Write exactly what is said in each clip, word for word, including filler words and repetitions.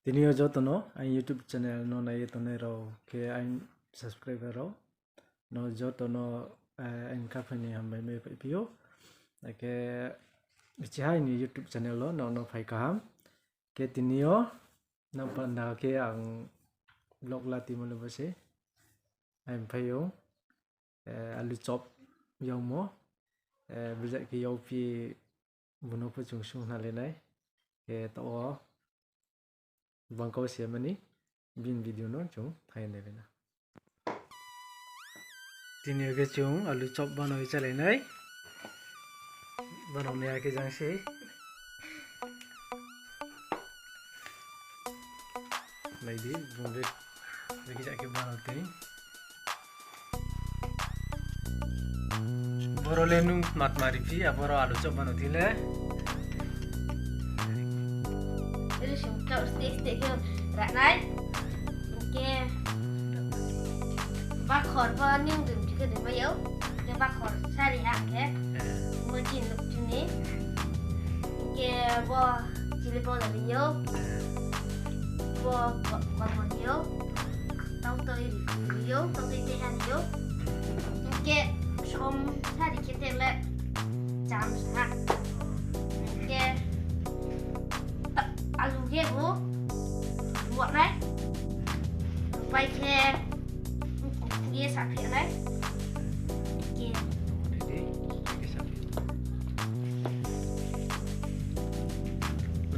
Tini yo joto no aini YouTube channel no nai ye tongnai rao khe aini subscriber rao no joto no, eh, aini khaphang ni hambai mai phaiphi ou. Akhe chihai ni YouTube channel wo nrao no phai kaham. Khe tini yo nang panda khe ang vlog la timo le bo se. Aini phai ou, eh, alu chop yagmo, eh, bujak khe yagphi bung no pho chung sung hna le nai. Khe taoh wo bangkau se mani bini video no chung thai nai le na. Tini yo khe chung alu chop banao ye chálai nai. Banao nai ya khe jang se. Nai di, bung be, be khe jang khe banao tei. Boro le nung matma ri phi, aboro alu chop banao thi le. Risung kau stek stek khe ra nai. Hing khe bakhor pho nung dum thi khe dum mai ou. Hing khe bakhor sari ha hing khe. Eh. Mo chini nouh chini. Hing khe bo chili powder ri ou. Eh. Bo ko-, kormo ri ou. Tautoi ri ou, tautoi tei ha ri ou. Hing khe som sari khe te le cham sa ha. Hing khe ta-, alu khe bo ruh nai. Rupai khe ye saphi nai. Hing khe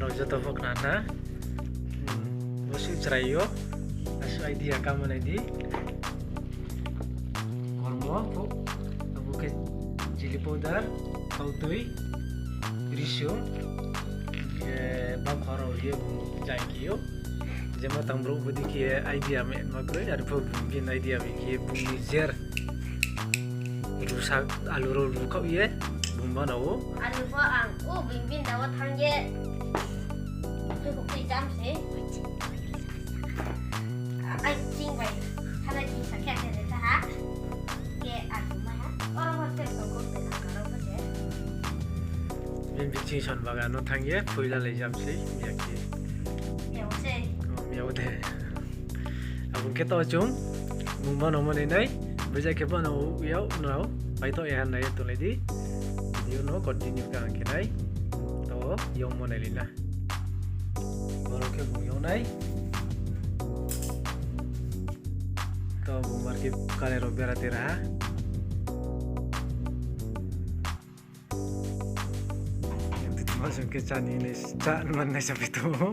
Rao joto pho khna na. Hmm. Bo suh chrai yo. Asuh idea kamo nai di. Kormo pho. Abo khe chili powder, tautoi, risung, khe bakhor rao ye bung jai khe ou. Jema tang brouh bodi khe idea me ma kroi, arphuh bung bini idea bai khe bung ni jer rusa alu rao rukhaoh ye bung banao ou. Alu pho ang o bini bini da wo thanng ye. Khe bo khe jam se. Ai ching bai. Thanai ching sa khe khe de ta ha. Khe alu ma ha. Oro pho te tong kho te nang karo pho se. Bini biching son bagan no thanng ye, phoila lai jam se, ya khe. Miao se. Oh, miao de. Abo khe taoh chung, bung banao manai nai, bujak khe banao yag nrao, paithoh ye han nai ye tonglai di. Video no continue khe ang khe nai, taoh yagmo nai lai na. Boro khe bung yag nai. Taoh bung market kare rao bera tera ha. Tma song khe chá ni nai, chá man nai sa phi tong ou.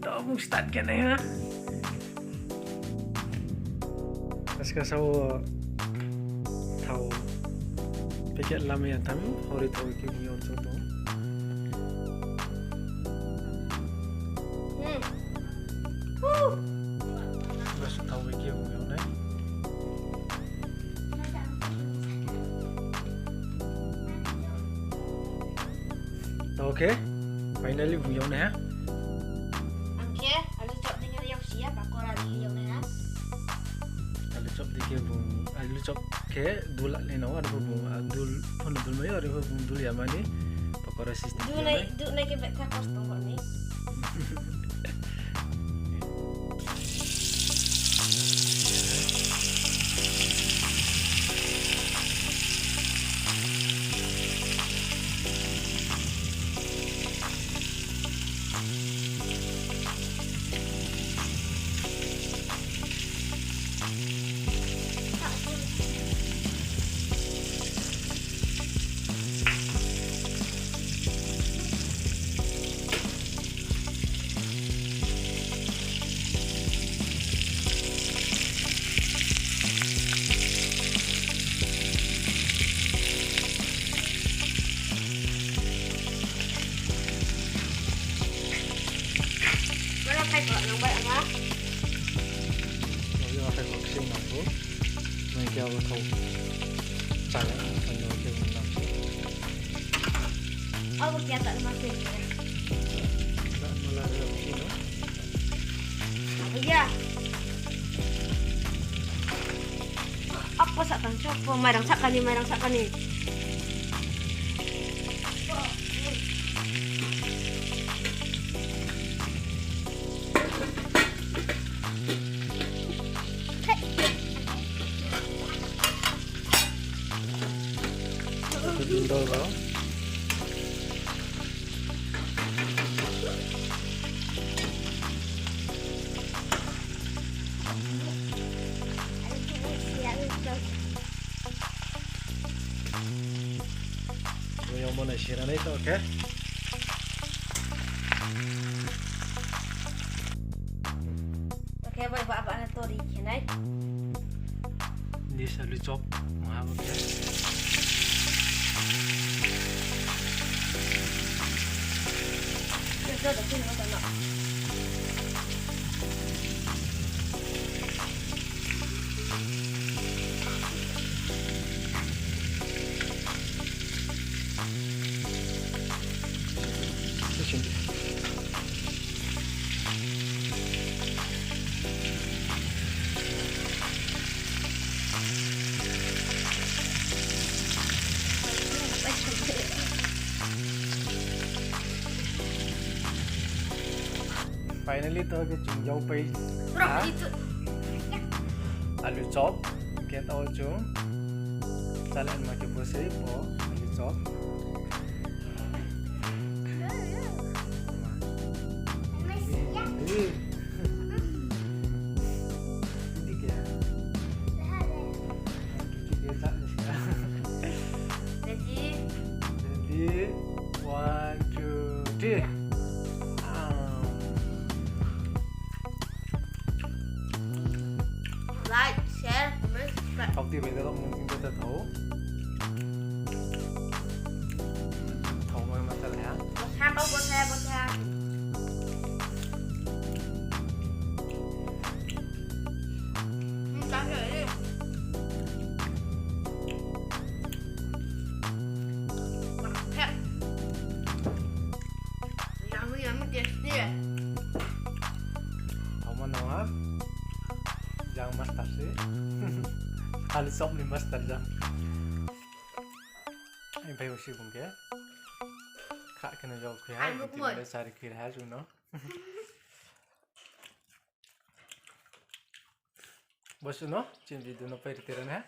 Taoh bung start khe nai ha. Aska sao thao packet lamai ya tham, hori thao khe bung yag tong tong. Hmm. Woo! Basu thao bai khe bung yag nai. Okay, finally bung yag nai ha. Ang khe alu chop dei khe yag si ya, pakora dei khe yag nai ha. Alu chop dei khe bung, alu chop khe dul nai no, arphuh bung, ah, dul, pho no dul mai, arphuh bung dul ya mani, pakora system khe nai. Dul nai khe betha kosto bo ni. Mana phai kho nang bai ama? Obi ma phai kho khe nang kho. Mai khe abo thao. Chaya, ano khe nang kho. Abo kya ta ma khe. Ba mala re khe no. Iya. Apa sa tang chok po, mairang sakani, mairang sakani. Ro. Bo yang mo nai sira nai to, okay? Okay, bai ba ba na tori khe nai. Ni sa lu chop, maha ba khe. Ke jo da pun ba na. Finally, to ke chung yau pai. Bro, ha? Itu. Alu chop, ke tau chung. Chale ma ke bo se, bo, alu chop. Ini ke. Ini ke tak ni. Ready? Ready? One, two, three. Like, share, comment, subscribe. Thok di bai da, mung jing da thau. Thau mai ma chale ha. Botha kau, botha, botha. Hmm, tak ada. Yummy, yummy, tasty. Thoma no ha. Jang master se. Alu chop ni master jang. Ai bai usi bung ke. Kha khe no jol khui ha. Ai, bung bung. Sari khui ha chung no. Bo suh no, chini video no pai ri tira na.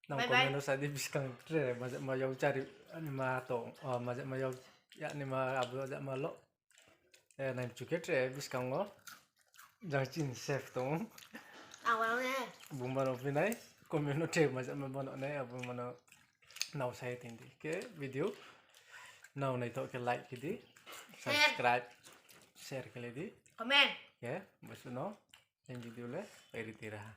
Nang comment no sa di, buskang tre, maja ma yau chari, ani ma tong, o, maja ma yau, ya ni ma abo ja ma lo. E, nang chu khe tre, buskang o. Jang chini chef tong. Bung mano phi nai, comment no tre, maja ma bono nai, abo mano nao sai tong di. Ke video, nao naithoh khe like khe di, subscribe, share khe lai di. Comment. Ke, bo suh no. Chini video le pai ri tira ha.